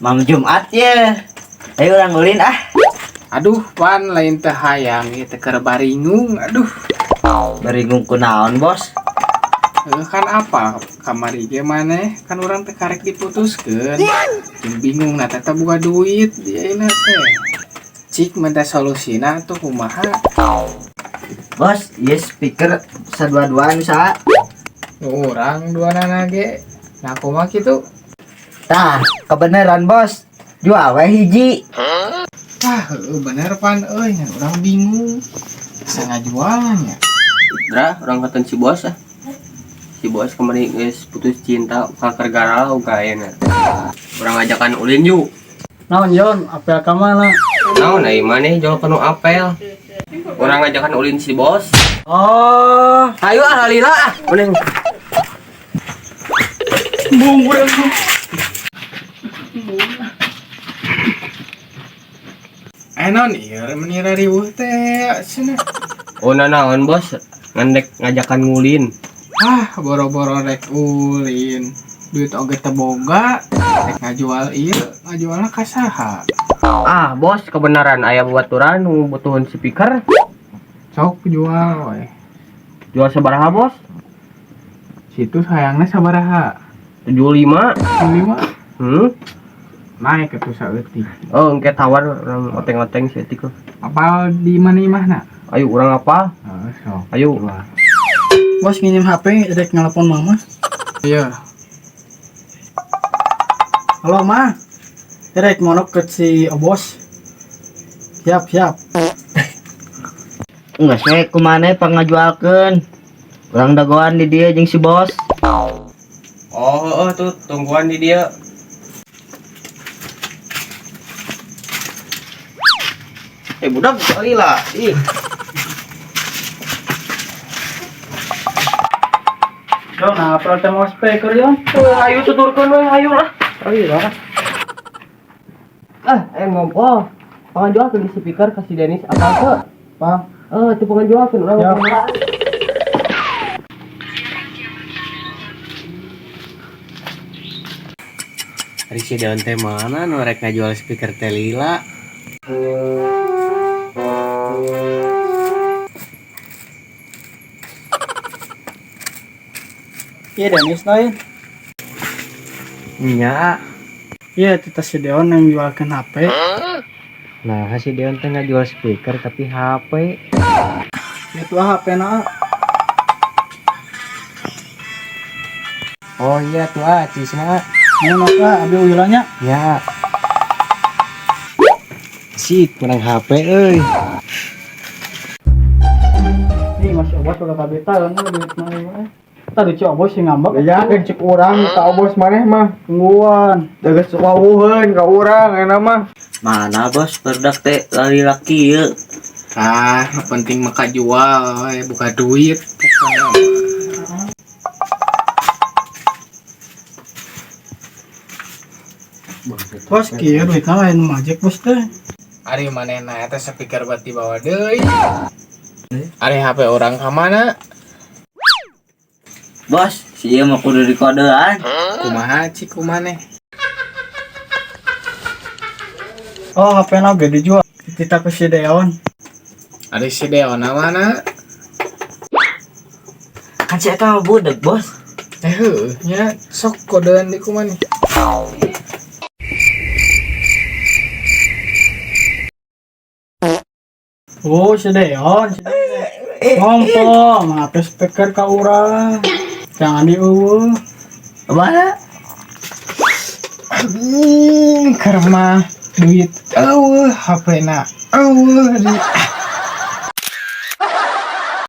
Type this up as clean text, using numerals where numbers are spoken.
Malam Jumat ya. Ayo urang ulin ah. Aduh, pan lain teh hayang ieu teh keur baringung. Aduh, Baringung kunaon, Bos? Heuh, kan apa kamari ge maneh kan urang teh karek diputuskeun. Jeung bingung na teh boga duit di ayeuna teh. Cik minta solusina tuh kumaha? Bos, ieu speaker sadua-duaan sa. Nu urang duanana ge. Nah, kumaha kitu? Tah, kebenaran, Bos. Jual we hiji. Ah, heueuh bener pan euy, ngan urang bingung. Bisa ngajualnya. Dra, urang katon si bos ah. Si bos kemarin geus putus cinta ka galau kayaknya. Urang ngajakan ulin yuk. Naon Yon, apel ka mana? Naon ai maneh jual kanu apel. Urang ngajakan ulin si bos. Oh, Ayo ah lila ah. Mending bung urang. Eh naon ieu meni riweuh teh cenah. Oh naon bos, ngandek ngajakan ngulin. Ah, boro-boro rek ulin. Duit oge teu boga, rek ngajual ieu, ngajualna ka saha? Ah bos, kebenaran aya babaturan nu butuhun speaker. Sok jual we. Jual sabaraha bos? Situ sayangna sabaraha? 75. 5 Hmm? naik ke saeutik. Oh, engke tawar urang oteng-oteng saeutik lah. Apal di mana imahna? Ayo urang apa? Heeh, sok. Ayo. Jual. Bos nginjem HP rek ngelepon mama. Iya. Halo, Ma. Rek monok ke si Obos. Siap, siap. Enggak sih, kumaha pangajualkeun. Urang dagoan di dia jeung si bos. Oh, oh tuh tungguan di dia. Eh budak lila. Ih. Yon, apel teh mau speaker Yon. Ayo tuturkeun we, ayo lah. Ayo lah. Ah, ngompol. Pangajualkeun di speaker ka si Denis apa ke? Paham? Eh, itu pangajualkeun urang. Ya. Ari si Deon teh mana nu rek ngajual speaker teh lila? Iya Denis lain. Nya. Iya, kita si Deon yang jualkeun HP. Nah, si Deon teh ngajual speaker tapi HP. Itu HP na. Oh iya tuh ah, cisna. Ini maka abi uyulanya. Ya. Sik menang HP euy. Nih masih Obos udah kabeta kan duit mah. Tadi si Obos sih ngambek. Ya cek urang ka bos maneh mah. Tungguan. Dagas wawuheun ka urang enak mah. Mana bos barudak teh lari-laki ieu. Ah, nu penting mah jual we, buka duit pokoknya. Bos kieu duitna lain majek bos teh. Ari manehna eta speaker buat dibawa deui. Ari HP orang ka mana? Bos, si ieu mah kudu dikodean. Kumaha cik kumaneh? Oh, HP na oge dijual. Kita ke si Deon. Ari si Deon mana? Kan si eta mah budak, Bos. Eh heueuh nya sok kodean di kumaneh. Oh, si Deon. Si Deon. Ngompol, HP speaker ka urang. Jangan dieueuh. Mana? Anjing, keur mah duit eueuh HP na eueuh di.